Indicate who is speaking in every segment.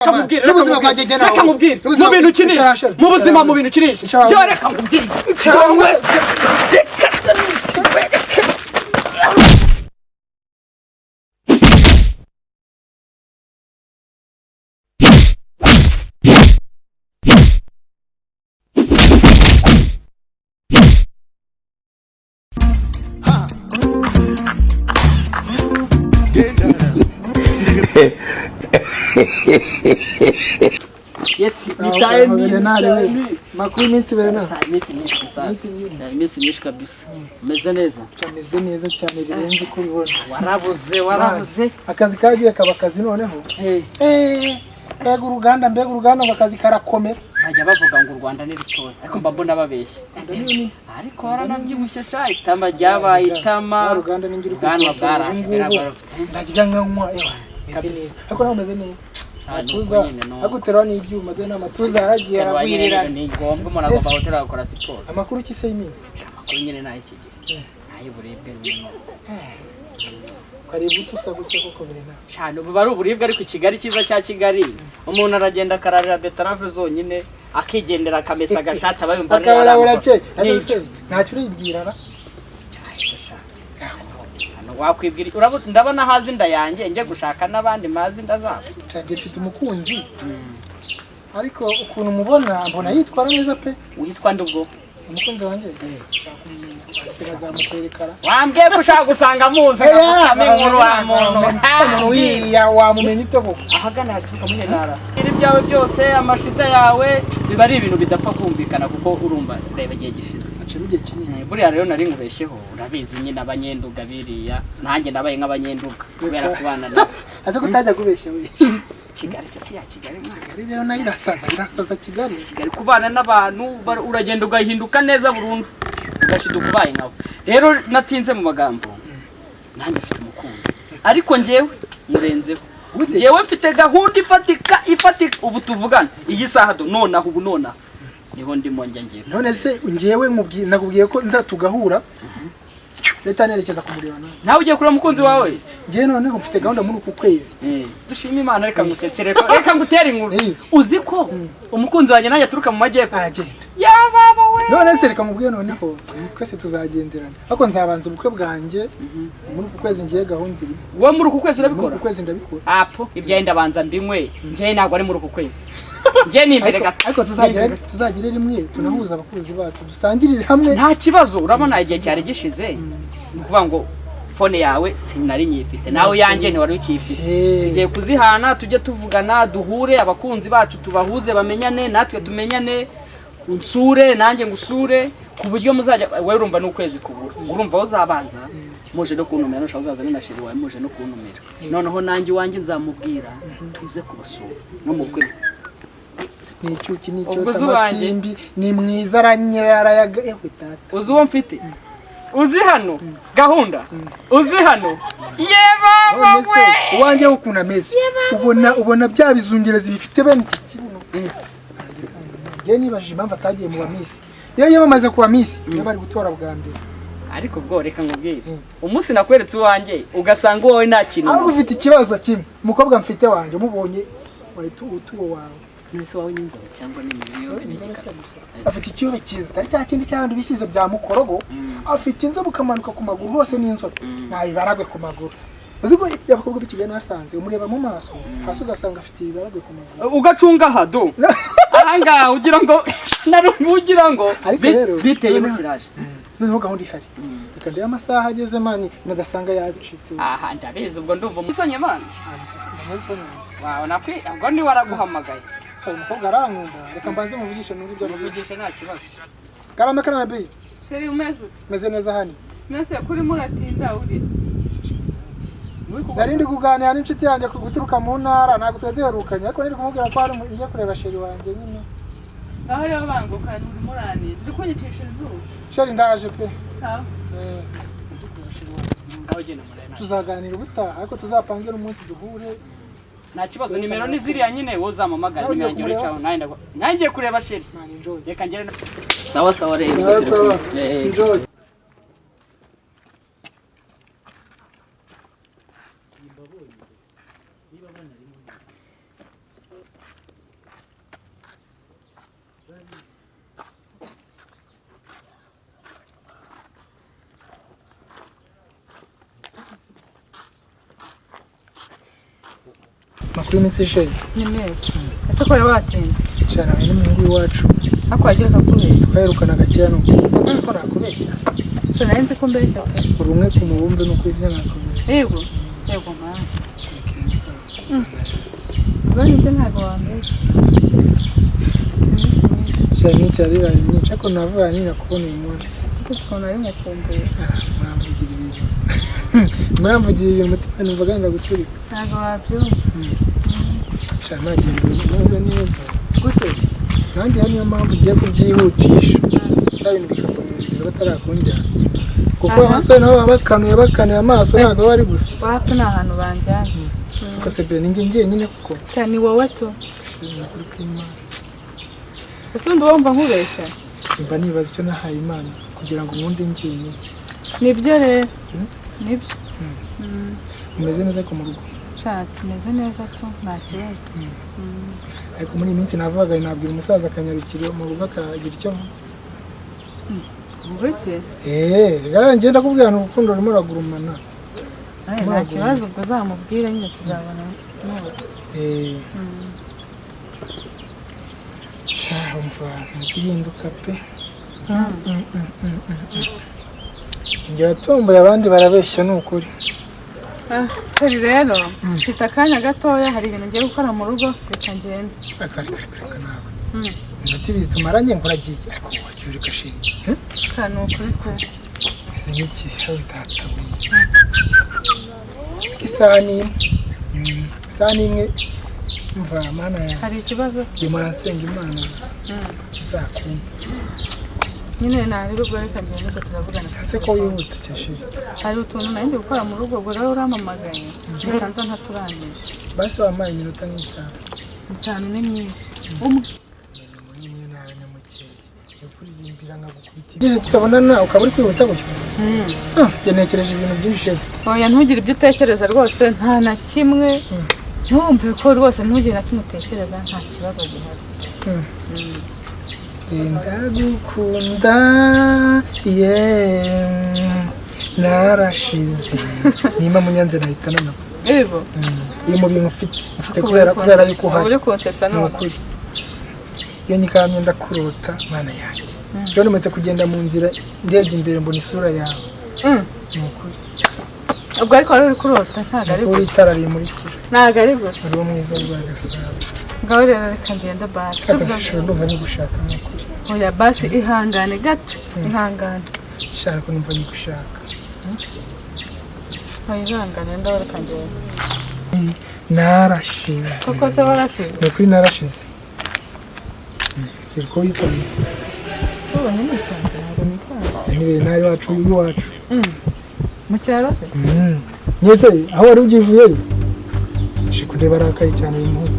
Speaker 1: Reka nkubwire, reka
Speaker 2: N'ubuzima
Speaker 1: nkubwire.
Speaker 2: bwanjye jye nawe.
Speaker 1: Reka nkubwire, mu
Speaker 2: N'ubuzima
Speaker 1: bintu
Speaker 2: bwanjye.
Speaker 1: ukinisha,
Speaker 2: Icara,
Speaker 1: mu buzima,
Speaker 2: icara.
Speaker 1: mu bintu ukinisha.
Speaker 2: Icara.
Speaker 1: Njyewe reka nkubwire. Yes, Mr. Emi,
Speaker 2: Bernard,
Speaker 1: Mr.
Speaker 2: we.
Speaker 1: Emi.
Speaker 2: Makuru y'iminsi, Bernard.
Speaker 1: Iminsi myinshi musaza. Iminsi myinshi kabisa. Umeze neza?
Speaker 2: Ameze neza cyane birenze uko ubibona.
Speaker 1: Warabuze, warabuze.
Speaker 2: Akazi kagiye kaba akazi noneho.
Speaker 1: Eh,
Speaker 2: Mbega uruganda, mbega uruganda, ngo akazi karakomera.
Speaker 1: Bajya bavuga ngo u Rwanda ni rutoya, ariko mba mbona babeshya. Ariko waranabyibushye sha, itama ryabaye itama.
Speaker 2: Wa ruganda ni njye uri
Speaker 1: Ubwanwa
Speaker 2: kurutora
Speaker 1: bwaraje,
Speaker 2: ubu ngubu.
Speaker 1: birabarufite.
Speaker 2: Ndarya nkanywa, ewa, meze
Speaker 1: Kabisa.
Speaker 2: neza. Ariko nawe umeze neza.
Speaker 1: Ah, ni uko
Speaker 2: Amatuza,
Speaker 1: nyine, ni uko.
Speaker 2: aguterura n'ibyuma, dore n'amatuza yaragiye
Speaker 1: Terwa nyine
Speaker 2: aragwirirana.
Speaker 1: ni ngombwa, umuntu agomba guterura agakora siporo.
Speaker 2: Amakuru ki se y'iminsi?
Speaker 1: Amakuru nyine ni ay'iki gihe. Ay'uburibwe nyine.
Speaker 2: Ukareba utusa gutya koko, Bernard?
Speaker 1: Cyane ubu ari uburibwe, ariko i Kigali, cyiza cya Kigali, umuntu aragenda akararira beterave zonyine, akigendera akamesa agashati, aba yumva
Speaker 2: Akabara burakeye.
Speaker 1: Ni
Speaker 2: Ariko
Speaker 1: icyo.
Speaker 2: se ntacyo uribwira ra?
Speaker 1: Hano wakwibwira iki? Ndabona hazi inda yanjye njye gushaka n'abandi mazi inda zabo.
Speaker 2: Njye mfite umukunzi. Ariko ukuntu mubona, mbona yitwara neza pe.
Speaker 1: Witwa nde ubwo?
Speaker 2: Umukunzi wanjye ushaka kumumenya, bazamukwerekara.
Speaker 1: Wambwiye ko ushaka gusanga muzi nkagukama inkuru wa muntu.
Speaker 2: Umuntu wiriya wamumenya ute koko?
Speaker 1: Ahagana haturuka muri ntara iri byawe byose, amashita yawe, biba ari ibintu bidapfa kumvikana, kuko urumva, reba igihe gishize.
Speaker 2: Hacamo igihe kinini.
Speaker 1: Buriya rero nari nkubeshyeho, urabizi nyine abanyenduga biriya, nanjye nabaye nk'abanyenduga kubera kubana nabo.
Speaker 2: Aze kutajya kubeshya we.
Speaker 1: Kigali se si ya Kigali mwana.
Speaker 2: Kigali rero nayo irasaza, irasaza Kigali.
Speaker 1: Kigali kubana n'abantu uragenda ugahinduka neza burundu, ugashiduka ubaye nkawe. Rero natinze mu magambo, nanjye mfite umukunzi, ariko njyewe murenzeho.
Speaker 2: Gute?
Speaker 1: Njyewe mfite gahunda ifatika, ifatika. Ubu tuvugana iyi saha do nonaha, ubu nonaha niho ndimo njya ngewe.
Speaker 2: None se njyewe nakubwiye ko nza tugahura, leta nerekeza kumureba nawe.
Speaker 1: Nawe ugiye kureba umukunzi wawe?
Speaker 2: Njyewe noneho mfite gahunda muri uku kwezi.
Speaker 1: Dushime Imana. Reka ngusetse, reka ngutere inkuru. Uzi ko umukunzi wanjye nanjye aturuka mu majyepfo?
Speaker 2: Aragenda.
Speaker 1: Yababa we!
Speaker 2: None se reka mubwiye, noneho twese tuzagenderana, ariko nzabanza ubukwe bwanjye muri uku kwezi. Ngiye gahunda iri
Speaker 1: Wowe muri uku kwezi
Speaker 2: muri
Speaker 1: urabikora?
Speaker 2: uku kwezi ndabikora.
Speaker 1: Apo ibyaye ndabanza mbinywe. Njyewe ntabwo ari muri uku kwezi, njye ni imbere gato.
Speaker 2: Ariko tuzagire rimwe tunahuza abakunzi bacu, dusangirire hamwe.
Speaker 1: Nta kibazo. Urabona igihe cyari gishize, ni ukuvuga ngo phone yawe sinari nyifite, nawe yanjye ntiwari ukiyifite. Tugiye kuzihana, tujye tuvugana, duhure, abakunzi bacu tubahuze, bamenyane, natwe tumenyane, unsure nanjye ngusure, ku buryo muzajya. Wowe urumva n'ukwezi kubura, urumva aho uzabanza muje no kuntumira, nushaka uzazane na chéri wawe muje no kuntumira, noneho nanjye iwanjye nzamubwira tuze kubasura no mu bukwe.
Speaker 2: Ni icyuki, ni
Speaker 1: Ubwo
Speaker 2: icyota
Speaker 1: uzi uwanjye?
Speaker 2: amasimbi, ni mwiza, aranyera, arayaga, ewe data.
Speaker 1: Uzi uwo mfite? Uzi hano gahunda? Uzi hano ye baba
Speaker 2: None
Speaker 1: we!
Speaker 2: se uwanjye ukuntu ameze, ubona bya bizungerezi bifite bene iki kibuno? Njye nibajije impamvu atagiye mu bamisi. Iyo yamamaze ku bamisi, iyo bari gutora bwa mbere.
Speaker 1: Ariko ubwo reka nkubwire, umunsi nakweretse uwanjye ugasanga uwowe nta kintu.
Speaker 2: Ahubwo ufite ikibazo kimwe, umukobwa mfite wanjye umubonye wahita uta uwo wawe.
Speaker 1: None se wawe n'inzobe cyangwa ni imibiri yombi
Speaker 2: Inzobe
Speaker 1: n'igikara?
Speaker 2: se gusa. Afite ikiyobe cyiza, atari cya kindi cy'abandi bisize bya mukorogo. Afite inzobe ukamanuka ku maguru hose n'inzobe, ntabibaragwe ku maguru. Uzi ko abakobwa b'i Kigali nasanze umureba mu maso hasi ugasanga afite ibibaragwe ku maguru?
Speaker 1: Ugacunga aha do, ahangaha ugira ngo nari ugira ngo
Speaker 2: Ariko rero
Speaker 1: biteye
Speaker 2: noneho
Speaker 1: musiraje.
Speaker 2: Noneho gahunda ihari, reka ndebe amasaha ageze mani, nadasanga yabicitse.
Speaker 1: Aha ndabizi, ubwo ndumva umusonye mani wawe nakwi, ubwo ni waraguhamagaye.
Speaker 2: Sorry, umukobwa arankunda, reka mbanze muvugishe numve ibyo avuga.
Speaker 1: Muvugishe nta kibazo.
Speaker 2: Karame, karame bi.
Speaker 3: Chéri, umeze ute?
Speaker 2: Meze neza hani.
Speaker 3: Mbese kuri muratinda uri?
Speaker 2: Nari ndi kuganira n'inshuti yanjye ku guturuka mu ntara, ntabwo twari duherukanye, ariko nari kumubwira ko hari ngiye kureba chéri wanjye nyine.
Speaker 3: Aho rero banguka, urimo uraninda, uri kunyicisha izuba.
Speaker 2: Chéri, ndaje pe.
Speaker 3: Sawa.
Speaker 2: Ngiye kureba chéri wanjye.
Speaker 1: Ngaho genda murebe.
Speaker 2: Tuzaganira ubutaha, ariko tuzapangire umunsi duhure.
Speaker 1: Nta kibazo, nimero ni ziriya nyine, wowe uzampamagara.
Speaker 2: Nawe ugiye
Speaker 1: Nimero yanjye
Speaker 2: kumureba
Speaker 1: uricaho
Speaker 2: se?
Speaker 1: Nanjye ngiye kureba chéri.
Speaker 2: Man, enjoy.
Speaker 1: Reka ngere sawa sawa rero.
Speaker 2: Sawa sawa.
Speaker 1: Eh.
Speaker 2: Enjoy. Amakuru y'iminsi ishize.
Speaker 3: Ni meza. Ese ko wari watinze?
Speaker 2: Cyane n'umuhungu w'iwacu.
Speaker 3: Ariko wagira akakubeshya.
Speaker 2: Twaherukanaga kera nuko. Uzi ko nakubeshya?
Speaker 3: So nari nzi ko mbeshya pe.
Speaker 2: Uri umwe ku mubumbe nuko izina nakubeshya.
Speaker 3: Yego. Yego mama. Bari ibyo ntabwo wambeshya.
Speaker 2: Cyane iminsi yari ibaye myinshi ariko navuga nina kubona uyu munsi.
Speaker 3: Kuko twabona ari mukumbuye.
Speaker 2: Muramvugira ibintu. Muramvugira ibintu umutima numva genda gucurika.
Speaker 3: Ntabwo wabyumva.
Speaker 2: Cyane nagenda neza neza.
Speaker 3: Gute?
Speaker 2: Nanjye niyo mpamvu ugiye kubyihutisha. Bya bintu bikava mu nzira batarakunjyana. Kuko abasore nabo baba bakanuye bakanuye amaso ntabwo bari gusa.
Speaker 3: Wapi ni ahantu banjyana.
Speaker 2: Kuko se be ninjye njyenyine kuko.
Speaker 3: Cyane ni wowe tu.
Speaker 2: Ukuri kw'Imana.
Speaker 3: Ese undi wumva nkubeshya?
Speaker 2: Mba nibaza icyo nahaye Imana kugira ngo nkunde njyenyine.
Speaker 3: Nibyo rero. Nibyo.
Speaker 2: Umeze neza ko mu rugo?
Speaker 3: Sha tumeze neza tu nta kibazo.
Speaker 2: Ariko muri iyi minsi navugaga nabwira umusaza akanyarukira mu rugo akagira icyo avuga.
Speaker 3: Ubwo iki?
Speaker 2: Reka njye ndakubwira ni urukundo rurimo ruragurumana.
Speaker 3: Nta kibazo ubwo uzamubwire nyine tuzabona nuza.
Speaker 2: Sha umva ntibihinduka pe. Njye watomboye abandi barabeshya ni ukuri.
Speaker 3: Kari rero mfite akanya gatoya hari ibintu ngiye gukora mu rugo reka ngende.
Speaker 2: Reka nawe. Iminota ibiri tumaranye ngo uragiye ariko wagiye uri gashira.
Speaker 3: Sha ni ukuri pe.
Speaker 2: Izi ni iki aho bitatabuye. Isaha ni imwe. Isaha ni imwe mva mana yanjye.
Speaker 3: Hari ikibazo se?
Speaker 2: Ndimo nsenga Imana gusa. Izakumva.
Speaker 3: Nyine nari ubwo reka ngende ubwo turavugana.
Speaker 2: Ese ko wihuta cyashira?
Speaker 3: Hari utuntu nari ndi gukora mu rugo ubwo rero urampamagaye. Reka nza ntaturangije.
Speaker 2: Basi wampaye iminota nk'itanu.
Speaker 3: Itanu ni myinshi. Umwe.
Speaker 2: Muri mwe nawe nyamukeye. Ngiye kuririmbira nkagukubita. Iyo tutabonana ukaba uri kwihuta gutyo. Njye ntekereje ibintu byinshi.
Speaker 3: Oya ntugire ibyo utekereza rwose nta na kimwe. Ntumve ko rwose ntugire na kimwe utekereza nta kibazo gihari.
Speaker 2: Ndagukunda yeah narashize. Nimba munyanze nahita nanapfa.
Speaker 3: Yego.
Speaker 2: Iri mu bintu ufite kubera yuko uhari.
Speaker 3: Uri kunsetsa none.
Speaker 2: Ukuri. Iyo nyikamye ndakurota mana yanjye. John umaze kugenda mu nzira ndebye imbere mbona isura yawe. Ni ukuri.
Speaker 3: Ubwo ariko wari uri kurota ntabwo ari
Speaker 2: gusa. Itara rimurikira.
Speaker 3: Ntabwo ari gusa.
Speaker 2: Uri mwiza rwa Gasabo.
Speaker 3: Ngaho rero reka ngende basi.
Speaker 2: Akazishura ndumva nigushaka ni ukuri.
Speaker 3: Oya basi ihangane gato. Ihangane.
Speaker 2: Shaka ko numva nigushaka.
Speaker 3: Oya ihangane ndaho reka ngende.
Speaker 2: Narashize.
Speaker 3: Koko se warashize?
Speaker 2: Ni ukuri narashize. Iri ko wikanze.
Speaker 3: Si ubonye nikanze ntabwo nikanze.
Speaker 2: Ni Bernard wacu w'iwacu.
Speaker 3: Mu cyaro se?
Speaker 2: Nyese aho wari ugivuyeyo? Shiko ndeba arakaye cyane uyu muhungu.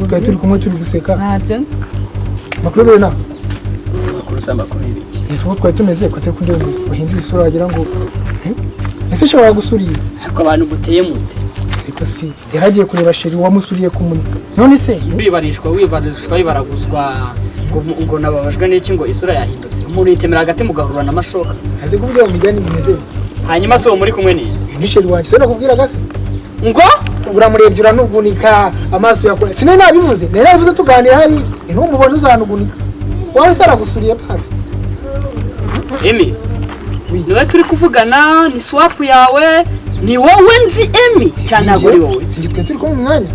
Speaker 2: Twari turi kumwe turi guseka.
Speaker 3: Ntabyo nzi.
Speaker 2: Makuru Bernard.
Speaker 1: Makuru se amakuru y'ibiki?
Speaker 2: Ese uko twari tumeze ko atari kundeba neza. Wahindura isura wagira ngo ese shobora yagusuriye?
Speaker 1: Ariko abantu muteye mute.
Speaker 2: Ariko si yaragiye kureba sheri wamusuriye ku munwa. None se
Speaker 1: wibarishwa wibarishwa wibaraguzwa ngo nababajwe n'iki ngo isura yahindutse. Umuntu yitemera hagati mugahurura n'amashoka.
Speaker 2: Azi kuvuga mu migani bimeze.
Speaker 1: Hanyuma se uwo muri kumwe ni?
Speaker 2: Ni sheri wanjye. Se nakubwira gase?
Speaker 1: Ngo
Speaker 2: uramurebye uranugunika amaso yakwe. Sinari nabivuze. Nari nabivuze tuganira hari ntumubone uzanugunika. Wowe se aragusuriye pasi.
Speaker 1: Emi. Niwe turi kuvugana ni swap yawe ni wowe nzi Emi cyane ntabwo ari wowe.
Speaker 2: Sinjye twe turi kumwe mu mwanya.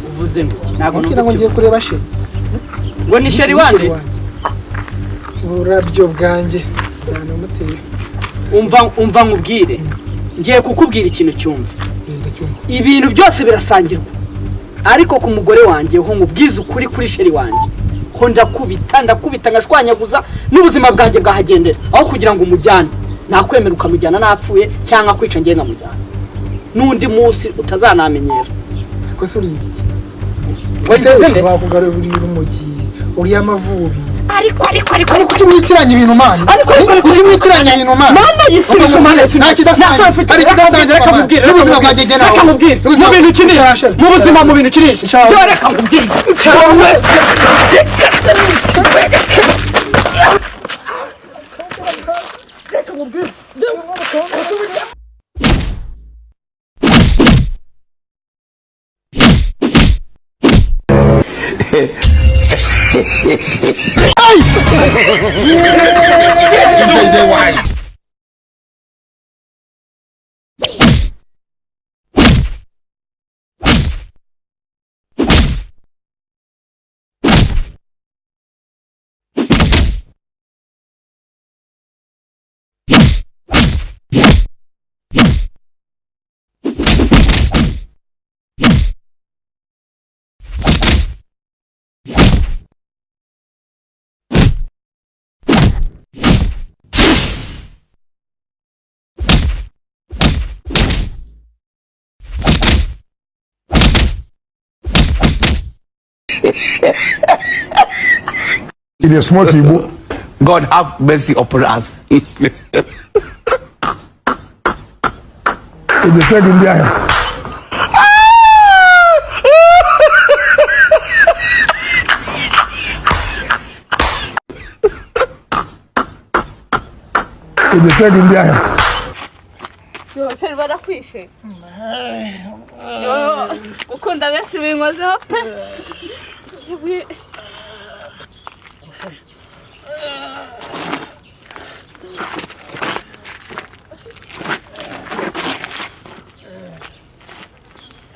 Speaker 1: Uvuze ngo ntabwo
Speaker 2: numvise ngo ngiye kureba sheri.
Speaker 1: Ngo ni sheri wande?
Speaker 2: Urabyo bwanjye nzanamuteye.
Speaker 1: Umva nkubwire. Ngiye kukubwira ikintu cyumva. Ibintu byose birasangirwa. Ariko ku mugore wanjye ho nkubwiza ukuri kuri sheri wanjye. Ho ndakubita ngashwanyaguza n'ubuzima bwanjye bwahagendera. Aho kugira ngo umujyane nakwemera ukamujyana napfuye cyangwa kwica ngiye nkamujyana. N'undi munsi utazanamenyera.
Speaker 2: Ariko se uri ibiki?
Speaker 1: Ngo nze
Speaker 2: bakugarurira urumogi uri amavubi.
Speaker 1: Ariko
Speaker 2: kuki mwitiranya ibintu mana?
Speaker 1: Ariko
Speaker 2: kuki mwitiranya ibintu mana?
Speaker 1: Mana yisibisha mana yisibisha.
Speaker 2: Nta kidasanzwe. Hari kidasanzwe
Speaker 1: reka mubwire.
Speaker 2: N'ubuzima bwanjye jye nawe.
Speaker 1: Reka mubwire. Mu bintu ukinisha. Mu buzima mu bintu ukinisha. Cyo reka mubwire. Reka mubwire.
Speaker 4: It is smoke Igbo.
Speaker 5: God have mercy upon us.
Speaker 4: It dey take ndị ahịa. It dey take ndị ahịa.
Speaker 3: Yo, chéri barakwishe. Yo, gukunda benshi binkozeho pe.